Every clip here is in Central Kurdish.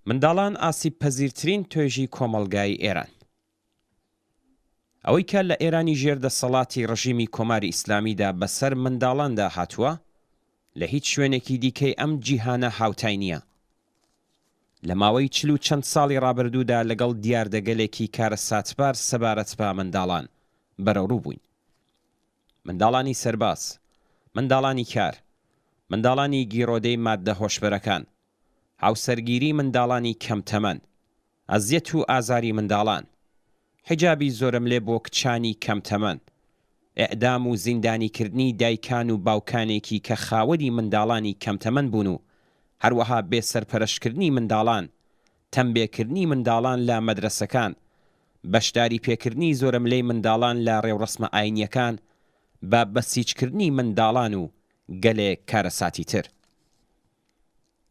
منداڵان ئاسیبپەزیرترین توێژی کۆمەڵگای ئێران. ئەوەی کە لە ئێرانی ژێر دەسەڵاتی ڕژیمی کۆماری ئیسلامیدا بەسەر منداڵاندا هاتووە، لە هیچ شوێنێکی دیکەی ئەم جیهانە هاوتای نییە. لە ماوەی چل و چەند ساڵی ڕابردوودا لەگەڵ دیاردەگەلێکی کارەساتبار سەبارەت بە منداڵان بەرەوڕوو بووین. منداڵانی سەرباز، منداڵانی کار، منداڵانی گیرۆدەی ماددە هۆشبەرەکان، هاوسەرگیری منداڵانی کەم تەمەن، ئەزیەت و ئازاری منداڵان، حیجابی زۆرەملێ بۆ کچانی کەم تەمەن، ئیعدام و زیندانیکردنی دایکان و باوکانێکی کە خاوەنی منداڵانی کەم تەمەن بوون و هەروەها بێ سەرپەرشتکردنی منداڵان، تەمبێکردنی منداڵان لە مەدرەسەکان، بەشداریپێکردنی زۆرەملێی منداڵان لە ڕێوڕەسمە ئاینییەکان، بە بەسیجکردنی منداڵان و گەلێک کارەساتی تر.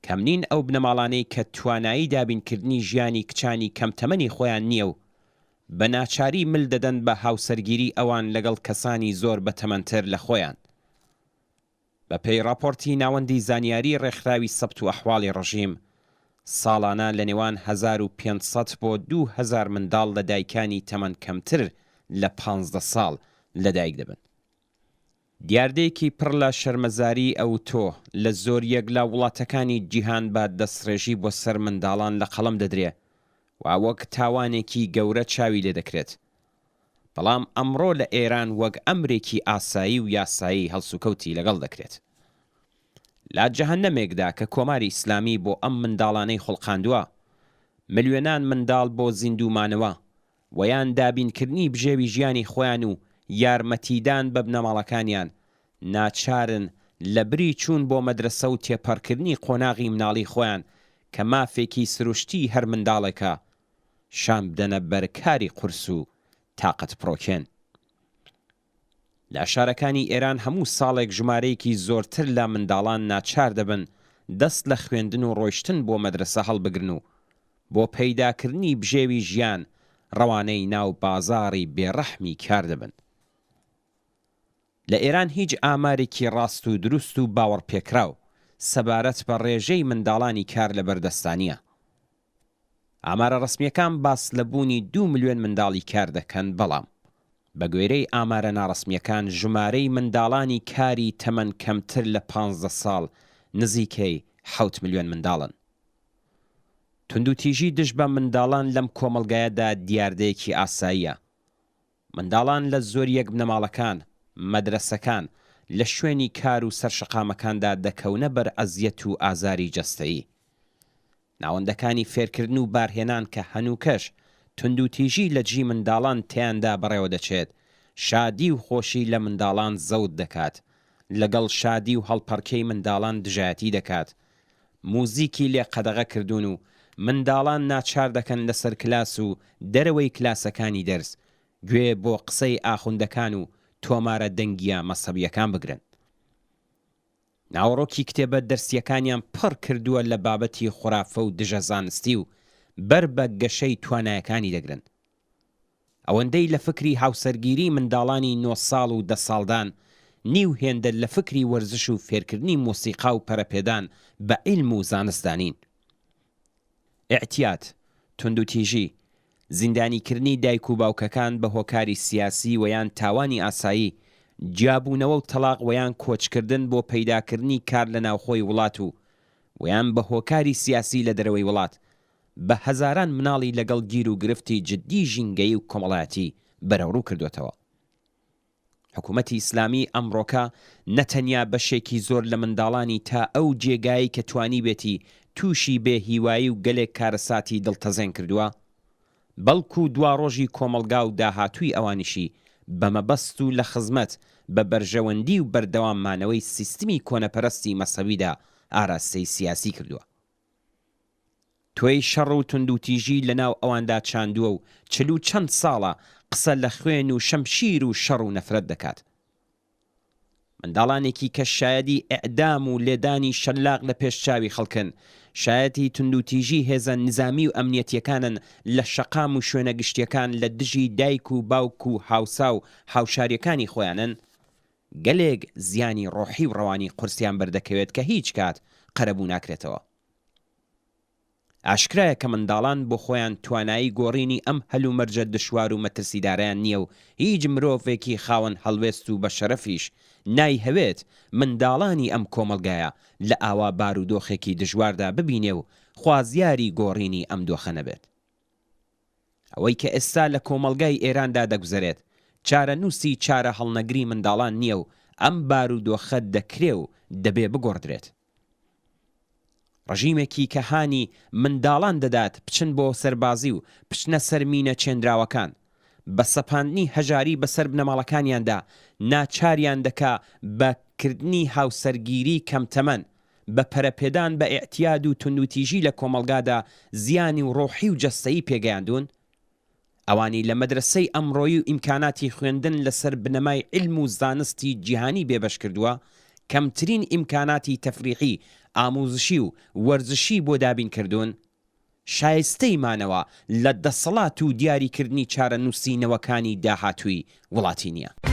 کەم نین ئەو بنەماڵانەی کە توانایی دابینکردنی ژیانی کچانی کەم تەمەنی خۆیان نییە و بە ناچاری مل دەدەن بە هاوسەرگیری ئەوان لەگەڵ کەسانی زۆر بەتەمەنتر لە خۆیان. بە پێی ڕاپۆرتی ناوەندی زانیاری ڕێکخراوی سەبت و ئەحواڵی ڕژیم، ساڵانە لە نێوان 1500 بۆ 2000 منداڵ لە دایکانی تەمەن کەمتر لە 15 ساڵ لەدایک دەبن. دیاردەیەکی پڕ لە شەرمەزاریی ئەوتۆ لە زۆریەک لە وڵاتەکانی جیهان بە دەستڕێژی بۆ سەر منداڵان لە قەڵەم دەدرێ و وەک تاوانێکی گەورە چاوی لێ دەکرێت. بەڵام ئەمڕۆ لە ئێران وەک ئەمرێکی ئاسایی و یاسایی هەڵسوکەوتی لەگەڵ دەکرێت. لە جەهەنەمێکدا کە کۆماری ئیسلامی بۆ ئەم منداڵانەی خوڵقاندوە، ملیۆنان منداڵ بۆ زیندوو مانەوە و یان دابینکردنی بژێوی ژیانی خۆیان و یارمەتیدان بە بنەماڵەکانیان، ناچارن لە بری چوون بۆ مەدرەسە و تێپەڕکردنی قۆناغی مناڵی خۆیان کە مافێکی سروشتیی هەر منداڵێکە، شان بدەنە بەر کاری قورس و تاقەتپڕۆکێن. لە شارەکانی ئێران هەموو ساڵێک ژمارەیەکی زۆرتر لە منداڵان ناچار دەبن دەست لە خوێندن و ڕۆیشتن بۆ مەدرەسە هەڵبگرن و بۆ پەیداکردنی بژێوی ژیان ڕەوانەی ناو بازاڕی بێڕەحمی کار دەبن. لە ئێران هیچ ئامارێکی ڕاست و دروست و باوەڕپێکراو سەبارەت بە ڕێژەی منداڵانی کار لەبەردەستا نییە. ئامارە ڕەسمییەکان باس لە بوونی دوو ملیۆن منداڵی کار دەکەن، بەڵام بەگوێرەی ئامارە ناڕەسمییەکان ژمارەی منداڵانی کاری تەمەن کەمتر لە 15 ساڵ نزیکەی حەوت ملیۆن منداڵن. توندوتیژی دژ بە منداڵان لەم کۆمەڵگایەدا دیاردەیەکی ئاساییە. منداڵان لە زۆریەک بنەماڵەکان، مەدرەسەکان، لە شوێنی کار و سەر شەقامەکاندا دەکەونە بەر ئەزیەت و ئازاری جەستەیی. ناوەندەکانی فێرکردن و بارهێنان کە هەنووکەش توندوتیژی لەدژی منداڵان تێیاندا بەڕێوەدەچێت، شادی و خۆشی لە منداڵان زەوت دەکات، لەگەڵ شادی و هەڵپەڕکێی منداڵان دژایەتی دەکات، موزیکی لێ قەدەغە کردوون و منداڵان ناچار دەکەن لەسەر کلاس و دەرەوەی کلاسەکانی دەرس گوێ بۆ قسەی ئاخوندەکان و تۆمارە دەنگییە مەزهەبییەکان بگرن. ناوەڕۆکی کتێبە دەرسییەکانیان پڕ کردووە لە بابەتی خورافە و دژە زانستی و بەر بە گەشەی توانایەکانی دەگرن. ئەوەندەی لە فکری هاوسەرگیری منداڵانی نۆ ساڵ و دە ساڵدان، نیو هێندە لە فکری وەرزش و فێرکردنی مۆسیقا و پەرەپێدان بە عیلم و زانستدا نین. ئیعتیاد، توندوتیژی، زیندانیکردنی دایک و باوکەکان بە هۆکاری سیاسی وە یان تاوانی ئاسایی، جیابوونەوە و تەڵاق وە یان کۆچکردن بۆ پەیداکردنی کار لە ناوخۆی وڵات و وە یان بە هۆکاری سیاسی لە دەرەوەی وڵات، بە هەزاران مناڵی لەگەڵ گیروگرفتی جددی ژینگەیی و کۆمەڵایەتی بەرەوڕوو کردۆتەوە. حکوومەتی ئیسلامی ئەمڕۆکە نە تەنیا بەشێکی زۆر لە منداڵانی تا ئەو جێگایەی کە توانیبێتی تووشی بێ هیوایی و گەلێک کارەساتی دڵتەزێن کردووە، بەڵکوو دواڕۆژی کۆمەڵگا و داهاتووی ئەوانیشی بە مەبەست و لە خزمەت بە بەرژەوەندی و بەردەوام مانەوەی سیستمی کۆنەپەرەستی مەسەویدا ئاراستەی سیاسی کردووە. تۆی شەڕ و توندوتیژی لە ناو ئەواندا چاندووە و چل و چەند ساڵە قسە لە خوێن و شەمشیر و شەڕ و نەفرەت دەکات. منداڵانێکی کە شایەدی ئیعدام و لێدانی شەلاق لە پێش چاوی خەڵکن، شایەتی توندوتیژی هێزە نیزامی و ئەمنیەتیەکانن لە شەقام و شوێنە گشتیەکان لە دژی دایک و باوک و هاوسا و هاوشاریەکانی خۆیانن، گەلێک زیانی ڕۆحی و ڕەوانی قورسیان بەردەکەوێت کە هیچ کات قەرەبوو ناکرێتەوە. ئاشکرایە کە منداڵان بۆ خۆیان توانایی گۆڕینی ئەم هەلومەرجە دشوار و مەترسیدارەیان نییە و هیچ مرۆڤێکی خاوەن هەڵوێست و بە شەرەفیش نایهەوێت منداڵانی ئەم کۆمەڵگایە لە ئاوا بارودۆخێکی دژواردا ببینێ و خوازیاری گۆڕینی ئەم دۆخە نەبێت. ئەوەی کە ئێستا لە کۆمەڵگای ئێراندا دەگوزەرێت، چارەنووسی چارەهەڵنەگری منداڵان نییە و ئەم بارودۆخە دەکرێ و دەبێ بگۆڕدرێت. ڕژیمێکی کە هانی منداڵان دەدات بچن بۆ سەربازی و بچنە سەر مینە چێنراوەکان، بە سەپاندنی هەژاری بەسەر بنەماڵەکانیاندا ناچاریان دەکا بە کردنی هاوسەرگیری کەم تەمەن، بە پەرەپێدان بە ئیعتیاد و توندوتیژی لە کۆمەڵگادا زیانی و ڕۆحی و جەستەیی پێگەیاندوون، ئەوانی لە مەدرەسەی ئەمڕۆیی و ئیمکاناتی خوێندن لەسەر بنەمای عیلم و زانستی جیهانی بێبەش کردووە، کەمترین ئیمکاناتی تەفریحی، ئاموزشی و وەرزشی بۆ دابین کردوون، شایستەی مانەوە لە دەسەڵات و دیاریکردنی چارەنووسی نەوەکانی داهاتووی وڵاتی نییە.